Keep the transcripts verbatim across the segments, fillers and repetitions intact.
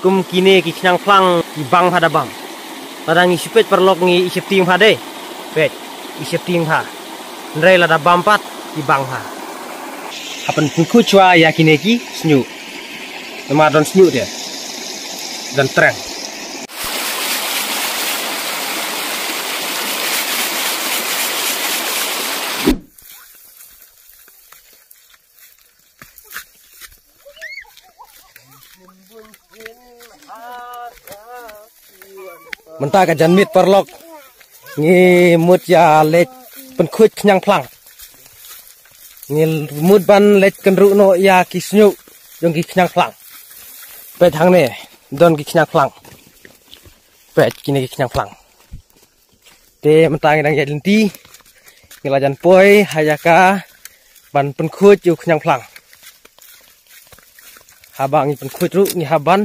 Kum kine ki khñiang phlang ki bang bha da bam. Lada ngi shu peit paralok ngi i sheptieng bha de. Peit, i sheptieng bha. Hynrei lada bam pat ki bang bha. Hap ban pynkhuid shuwa ïa kine ki shñiuh. Namar don shñiuh de. Don treng. Mynta ka janmiet paralok ngi mut ïa leit pynkhuid khñiang phlang. Ngi mut ban leit kynruh noh ïa ki shñiuh jong ki khñiang phlang. Peit hangne don ki khñiang phlang. Peit kine ki khñiang phlang. Te mynta ngi dang ïaid lynti. Ngi la jan poi ha ïa ka ban pynkhuid ïa u khñiang phlang. Haba ngi pynkhuid ruh ngi hap ban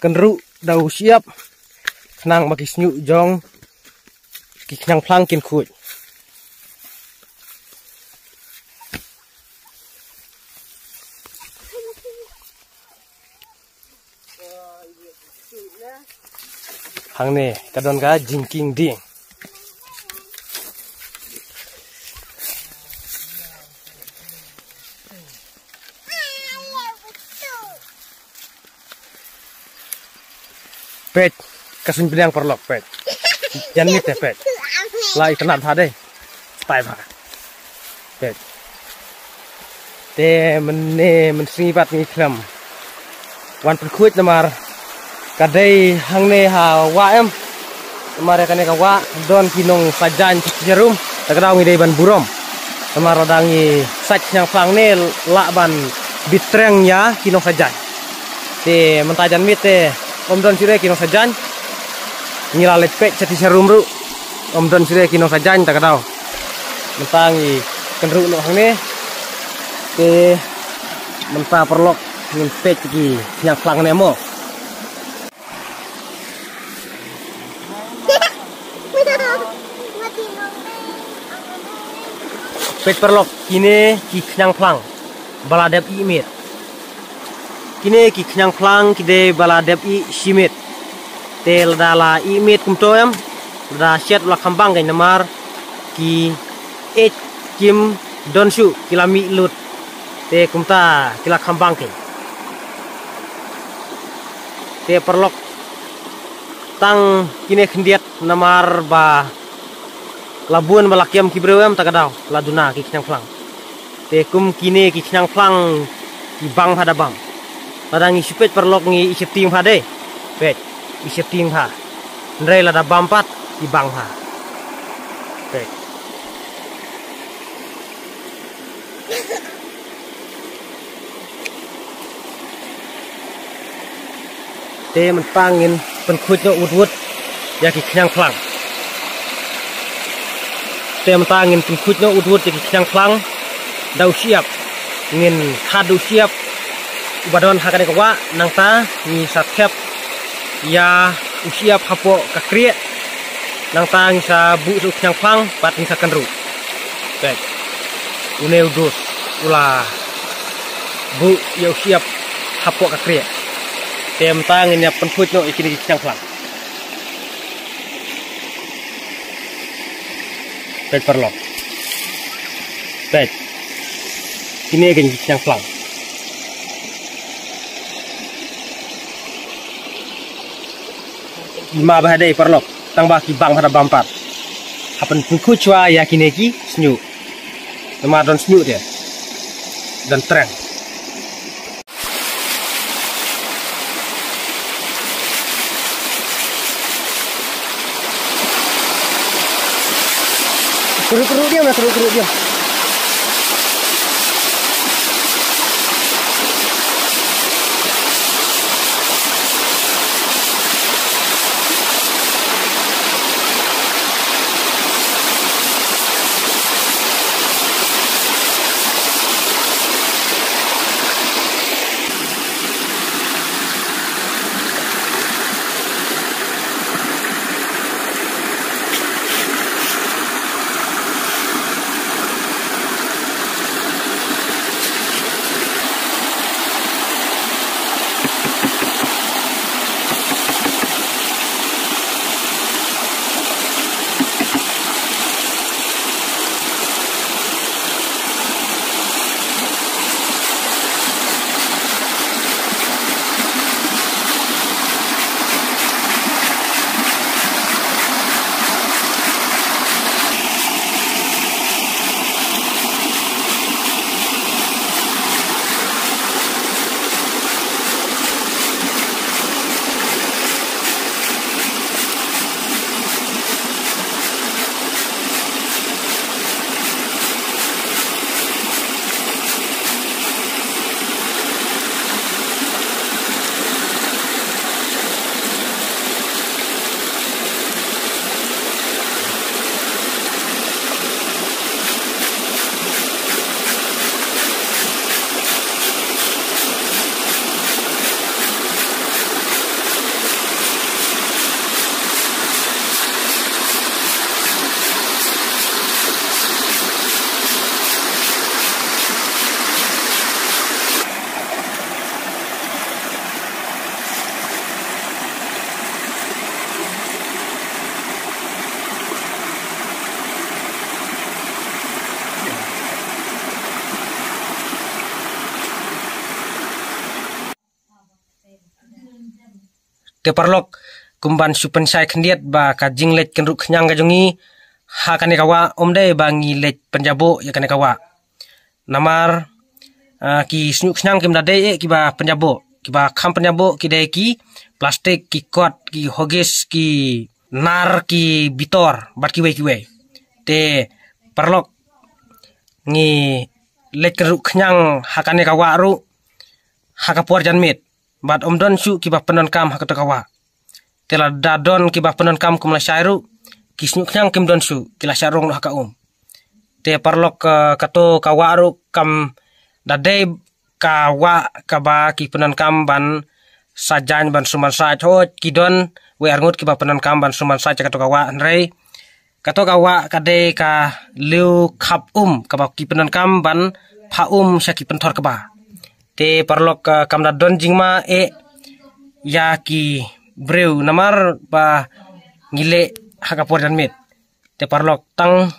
kynruh da u shyiap khnang ba ki shñiuh jong ki khñiang phlang kin khuid. Hangne ka don ka jingkieng dieng. Peit, ka suiñ bniang paralok, peit. Janmiet te, peit. La itynnad bha de. Stai bha. Peit. Te mynne mynsngi pat ngi khlem wan pynkhuid namar ka dei hangne ha wah em. Namar ïa kane ka wah don ki nongsa jaiñ ki jarum. Ta ka daw ngi dei ban burom. Namar lada ngi sait khñiang phlang ne lah ban bit treng ïa ki nongsa jaiñ. Te mynta janmiet te ym don shuh de ki nongsa jaiñ. Ngi la leit peit sha ti sha rum ruh ym don shuh de ki nongsa jaiñ ta ka daw. Mynta ngi kynruh noh hangne. Te mynta paralok ngin peit ki khñiang phlang ne mo. Peit paralok, kine ki khñiang phlang ba la dep ih miet. Kine ki khñiang phlang ki dei ba la dep ih shi miet. Te lada la ih miet kumto em, lada shet la kham bang kein namar ki eit kim don shuh, ki la mih lut. Te kumta ki la kham bang kein. Te paralok, tang kine khyndiat namar ba la bun ba la kem ki briew em ta ka daw la duna ki khñiang phlang. Te kum kine ki khñiang phlang ki bang bha da bam. Lada ngi shu peit paralok ngi i sheptieng bha de. Peit, i sheptieng bha. Hynrei lada bam pat ki bang bha. Peit. Te mynta ngin pynkhuid noh wut wut ïa ki khñiang phlang. Te mynta ngin pynkhuid noh wut wut ïa ki khñiang phlang da u shyiap. Ngin khad da u shyiap uba don ha kane ka wah, nangta ngi sa thep ïa u shyiap hapoh ka kriah. Nangta ngi sa buh sa u khñiang phlang bad ngi sa kynruh. Peit. Une u dus u la buh ïa u shyiap hapoh ka kriah. Te mynta ngin ïa pynkhuid noh ïa kine ki khñiang phlang. Peit paralok. Peit. Kine kine ki khñiang phlang. Ima bha dei paralok, tang ba ki bang bha da bam pat. Hap ban pynkhuid shuwa ïa kine ki shñiuh. Namar don shñiuh te. Don treng. Kru kru diam, kru kru diam. Te paralok, kumban shu pynshai khyndiat ba ka jingleit kynruh khñiang ka jong ngi ha kane ka wah, ym dei ba ngi leit pynjaboh ïa kane ka wah. Namar, ah, ki shñiuh khñiang kim da dei eh kiba pynjaboh, kiba kham pynjaboh ki dei ki plastik, ki kot, ki hogis, ki nar, ki bitor bad kiwei kiwei. Te paralok, ngi leit kynruh khñiang ha kane ka wah ruh ha ka por janmiet, bad ym don shuh kiba pyndonkam ha kato ka wah. Te lada don kiba pyndonkam kum lashai ruh, ki shñiuh khñiang kim don shuh, ki la shah rung noh ha ka um. Te paralok, ka, kato ka wah ruh kam da dei ka wah kaba ki pyndonkam ban sa jaiñ ban sumar sait. Hooid, ki don wei arngut kiba pyndonkam ban sumar sait ha kato ka wah, hynrei kato ka wah ka dei ka liew khap um kaba ki pyndonkam ban phah um sha ki pynthor kba. Te paralok, ah, kam da don jingma eh ïa ki briew namar ba ngi leh ha ka por janmiet. Te paralok, tang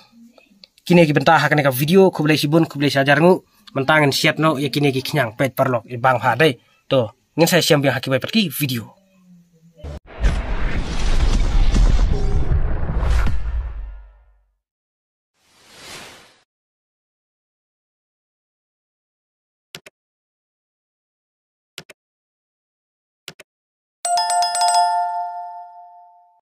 kine ki bynta ha kane ka video. Khublei shibun, khublei shihajar nguh. Mynta ngin siat noh ïa kine ki khñiang, peit paralok, i bang ha dei. To, ngin sa ïashem biang ha kiwei pat ki video.